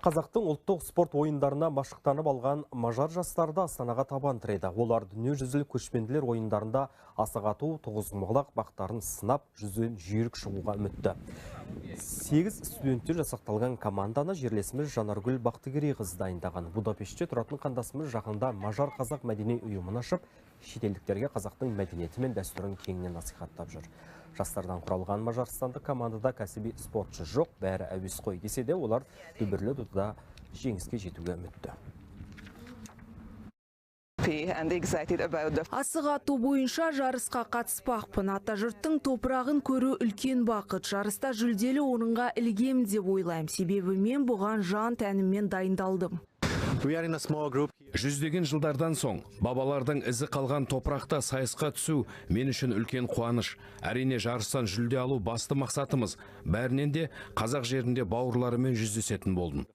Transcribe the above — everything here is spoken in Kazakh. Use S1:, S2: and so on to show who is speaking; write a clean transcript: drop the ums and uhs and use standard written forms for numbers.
S1: Қазақтың ұлттық спорт ойындарына машықтанып алған мажар жастары да Астанаға табан тіреді. Олар дүниежүзілік көшпенділер ойындарында асық ату, тоғызқұмалақ бақтарын сынап, жүзден жүйрік шығуға үмітті. 8 студенттен жасақталған команданы жерлесіміз Жанаргүл Бақтыгерейқызы дайындаған. Будапештте тұратын қандасымыз жақында Мажар қазақ мәдени ұйымын ашып, шетелдіктерге қазақтың мәдениеті мен дәстүрін кеңінен насихаттап жүр. Жастардан құралған мажарстандық командада кәсіби спортшы жоқ, бәрі әуесқой десе де, олар дүбірлі додада жеңіске жетуге үмітті.
S2: Асық ату бойынша жарысқа қатыспақпын. Атажұрттың топырағын көру үлкен бақыт. Жарыста жүлделі орынға ілігемін деп ойлаймын. Себебі мен бұған жан тәніммен дайындалдым.
S3: Жүздеген жылдардан соң бабалардың ізі қалған топырақта сайысқа түсу мен үшін үлкен қуаныш. Әрине, жарыстан жүлде алу басты мақсатымыз. Бәрінен де қазақ жерінде бауырларымен жүздесетін болдым.